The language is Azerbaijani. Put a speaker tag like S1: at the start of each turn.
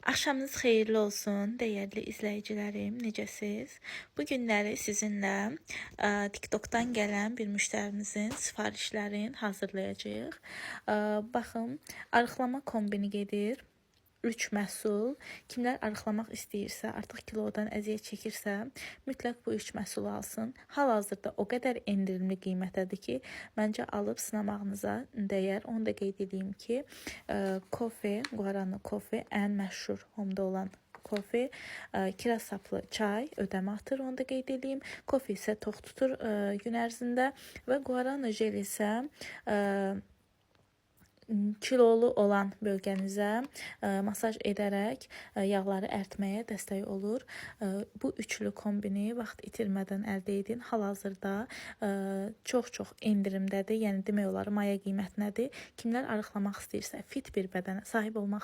S1: Axşamınız xeyirli olsun, dəyərli izləyicilərim, necəsiz? Bu günləri sizinlə TikTokdan gələn bir müştərimizin sifarişlərini hazırlayacağıq. Baxın, arıqlama kombini gedir. 3 məhsul. Kimlər arıqlamaq istəyirsə, artıq kilodan əziyyət çəkirsə, mütləq bu 3 məhsulu alsın. Hal-hazırda o qədər endirimli qiymətədir ki, məncə alıb sınamağınıza dəyər. Onu da qeyd edeyim ki, kofe, Guarana kofe ən məşhur Homda olan kofe, kiraz saplı çay ödəmə atır, onu da qeyd edeyim. Kofe isə tox tutur gün ərzində və Guarana jel isə kilolu olan bölgənizə masaj edərək yağları əritməyə dəstək olur. Bu üçlü kombini vaxt itirmədən əldə edin. Hal-hazırda çox-çox endirimdədir. Yəni demək olar maya qiymətinədir. Kimlər arıqlamaq istəyirsə, fit bir bədənə sahib olmaq